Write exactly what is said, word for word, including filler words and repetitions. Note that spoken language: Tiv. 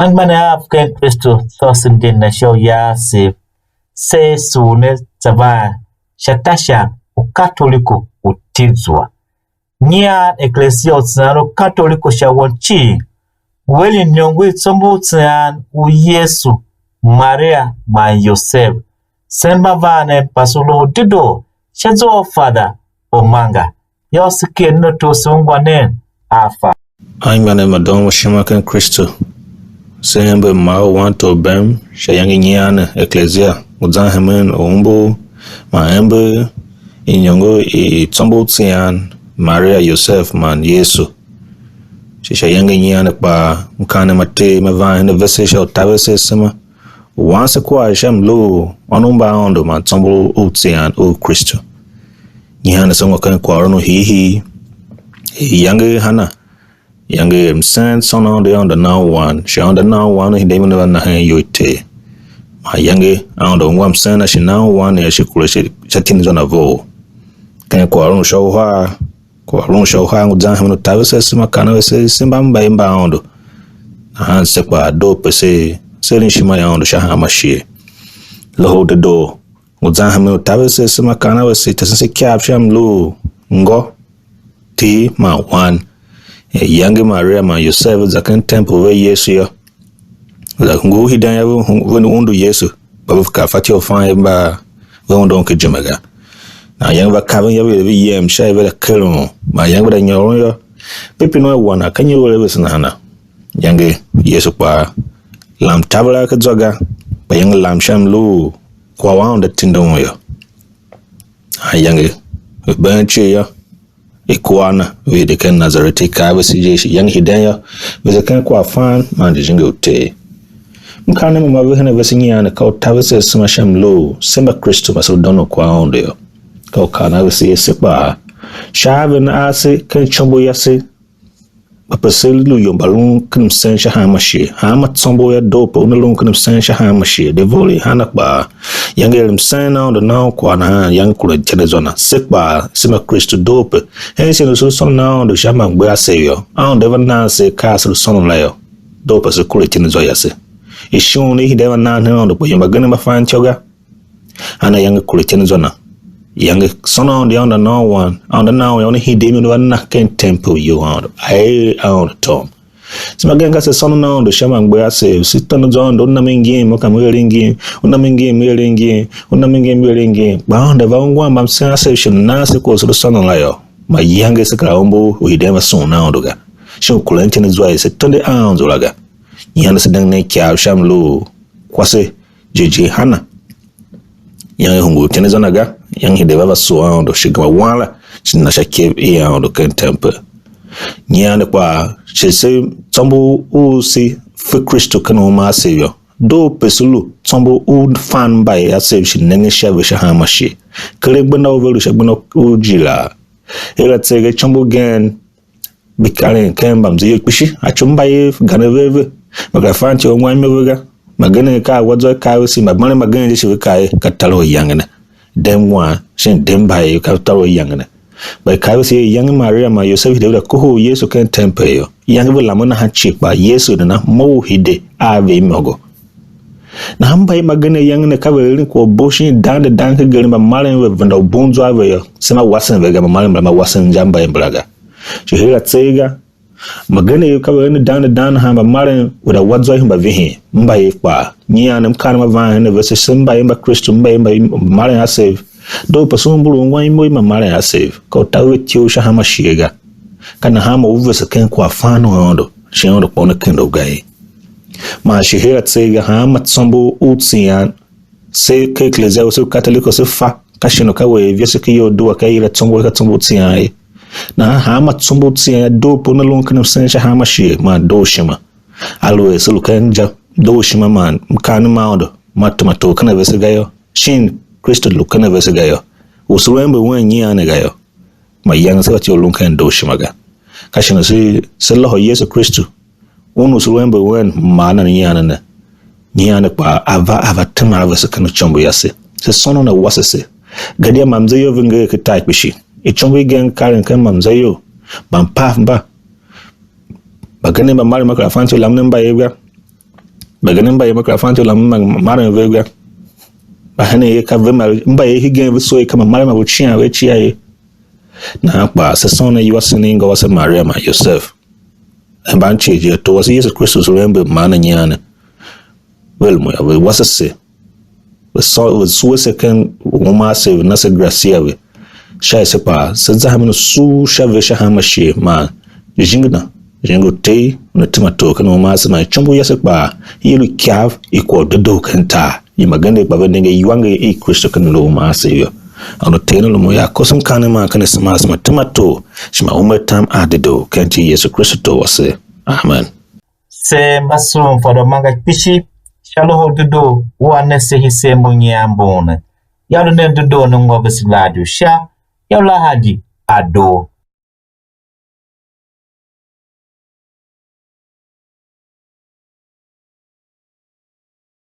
Anmgbianev av ken Kristu, tsô se nder ne sha u ya asev, se sugh ne za van sha tashan u Katoliko u Tizua. Nyian Eklesia u Tsian u Katoliko sha won cii, ngu eren iniongo i tsombor u tsian u Yesu, Maria man Yosev. Se mba van ne mpase u Loho Dedoo sha zwa u Fada Omanga. Yô, se ker nen ato se ungwa nen a fa. Anmgbianev mba doon u ishima ken Kristu, se ember ma u wan tor bem sha iyange i nyian ne, Eklesia ngu zan hemen u umbur man ember iniongo i tsombor u tsian Maria, Yosev man Yesu. Shi sha iyange i nyian ne kpaa, m kaan ne ma Ter ma van hen a vese sha u taver se asema, u wan se kwagh sha mlu u ônov mba Aôndo man tsombor u tsian u Kristu. Nyian ne se ungwa ken kwaghôron u hiihii, iyange i hana, iyange i er msen sôn Aôndo yô, Aôndo na u wan, shi Aôndo na u wan u hide imo ne va na hen iyol i Ter. Man iyange Aôndo ungwa msen na shi na u wan ne, a shi kure sha, sha tindi zwa na vough. Ken kwaghôron u sha uhar, kwaghôron u sha uhar ngu zan hemen u taver se asema, kaan a vese, se mba mbayev mba Aôndo. Nahan se kpaa doo pe se, se eren ishima i Aôndo sha hanma shighe. Loho u Dedoo ngu zan hemen u taver se asema, kaan a vese, tesen se ikyav sha mlu u ngô, Ter man Wan. Er iyange Maria man Yosev ve za ken tempel ve Yesu yô, ve za ngur hiden yô, ve hu-, ve undu Yesu, kpa ve kar fatyô u fan er mba ve undu un ken ijime ga. Nahan iyange va kaven yô, ve er ve yem sha er ve za keren un. Man iyange ve za nyôron yô, ve pine un er, wan a ka nyi u eren vese nahana? Iyange Yesu kpaa lam taver a ken zwa ga, kpa iyange lam sha mlu u kwagh u Aôndo tindi un yô. Nahan iyange ve been cie yô, i kua a na, ve hide ken Nazareti, i kaa a vese je, shi iyange hiden yô, ve ze ken kwaghfan man jijingi u Ter. M kaa ne, mba ve hen a vese nyian ne, ka u taver se asema sha mlu u se mba Kristu, mba se lu dônor kwagh a Aôndo yô. Ka u kaan a vese er se kpaa, sha a ve na ase ken icombo yase, kpa pe se lu ior mba lun ken msen sha hanma shighe. Hanma tsombor yô, doo pe una lun ken msen sha hanma shighe. De vough i hana kpaa, iyange er msen Aôndo na un kwagh nahan, iyange kure ityendezwa na. Se kpaa, se mba Kristu, doo pe hen shighe u se lu sônon Aôndo sha ma gbe a se yô, Aôndo a va nan se akaa se lu sônon la yô, doo pe se kure ityendezwa yase. Ishon i hide va nan hen Aôndo, kpa ior mbagenev mba fan ityô ga. Ana iyange kure ityendezwa na. Iyange sôn Aôndo yô, Aôndo a na u wan, Aôndo a na u yô, una hide imo, una va na ken tempel you Aôndo, a er Aôndo tom. Se mbagenev ka se sônon Aôndo sha ma gbe a se, se tôndo zwa Aôndo, u na mi ngim, u ka m eren ngim, u na mi ngim, m eren ngim, u na mi ngim, m eren ngim. Kpa Aôndo a va ungwa mbamsen a se, shi u nan se kwagh u se lu sônon la yô, mayange se kera umbur u hiden va sughun Aôndo ga, shin u kuren ityendezwa i se tende Aôndo la ga. Nyian se dengen ikav sha mlu u kwase jighjigh Hana. Iyange hungul ityendezwa na ga, iyange hide va va sugh Aôndo, shi gema wan la, shi na sha ikev i Aôndo ken tempel. Nyian ne kpaa, shi se tsombor u se fe Kristu ken uma asev yô, doo pe se lu tsombor u fan mbayev asev shi nengen sha ve sha hanma shighe. Keren gbenda u ve lu sha gbenda u jighilaa. Her a tseegh icombo ugen, mbi karen ken mbamzeyol kpishi, a tso mbayev gande ve ve, mba kera fan ityô u ungwan imo ve ga. Mbagenev ka a wa zwa i kaa vese, mbamaren mbagenev je shi ve kaa er, ka tar u iyange ne. Dem wan, shin dem mbayev, ka tar u iyange ne. Kpa i kaa vese er, iyange Maria man Yosev hide ve za kohol Yesu ken tempel yô, iyange ve lamen nahan cii, kpa Yesu nana mough hide a ve imôngo. Nahan mbayev mbagenev iyange ne ka ve eren kwagh u bo shin dan de dan ken geren, mbamaren ve venda u bun zwa a ve yô, se mba wasen ve ga, mbamaren mbala mba wasen inja mbayev mbala ga. Shi her a tseegh ga, mbagenev ka ve eren dan de dan nahan, mbamaren ve za wa zwa i hemba vihin. Mbayev kpaa, nyian ne m kaa ne ma van hen a vese, se mbayev mba Kristu, mbayev mba mbamaren asev, doo pe se umbur u ungwan imo i mbamaren asev, ka u taver ve ityough sha hanma shighe ga. Ka nahan mo u vese ken kwaghfan u Aôndo, shi Aôndo kpa una kende u ga ye. Man shi her a tseegh ga, hanma tsombor u tsian, se ken Eklesia u se u Katoliko se fa, ka shin u ka we er ivyese ken iyol dua, ka i yila tsombor, ka tsombor u tsian ye. Nahan hanma tsombor u tsian yô, doo pe una lun ken msen sha hanma shighe, man dooshima. Aluer se lu ken inja dooshima man mkaanem ma Aôndo ma tema tor ken a vese ga yô, shin Kristu lu ken a vese ga yô, u se lu ember wen nyian ne ga yô, mayange se fatyô u lun ken dooshima ga. Ka shin u se, se lôhô Yesu Kristu, Un u se lu ember wen, mar nan nyian ne ne. Nyian ne kpaa a va, a va tema a vese ken icombo yase. Se sônon a wase se. Gadia mamzeyol ve nger ken tar kpishi. Icombo igen karen ken mamzeyol, mbampav mba, mbagenev mbamaren mba kera fan ityô lamen mbayev ga. Mbagenev mba ye, me kera fan la, m maren ve ga. Mba henen ye ka ve ma, mba ye hegen ve soo ye ka ma maren ma ve cian ve cia ye. Nahan kpaa se sôn ayuasen i ngô wase Maria man Yosev. Mban cii je ato wase Yesu Kristu, se lu ember man anyian ne. Ve lu mo yô, ve wase se. Ve soo, ve sue se ken uma ase, ve na se grasia ve. Sha ese kpaa, se za hemen u sugh sha ve sha hanma shighe, man jingir na, jingir u Ter una tema tor ken uma ase, man icumbu yase kpaa i lu ikav i kwagh u dedoo ken tar. Imagenev kpa ve nenge iwanger i Kristu ken lu uma ase yô. Ônov Ter ne lu mo yô, koso mkaanem man ken asema ase, man tema tor, shi ma ume atam a dedoo ken iti i Yesu Kristu Tor wase. Amen. Se mba sughun fadamanga kpishi sha Loho u Dedoo u a ne se hisen mbu nyian mbun ne. Ya lu nen dedoo ne ngô vese la a doo sha, ya lahadi a doo.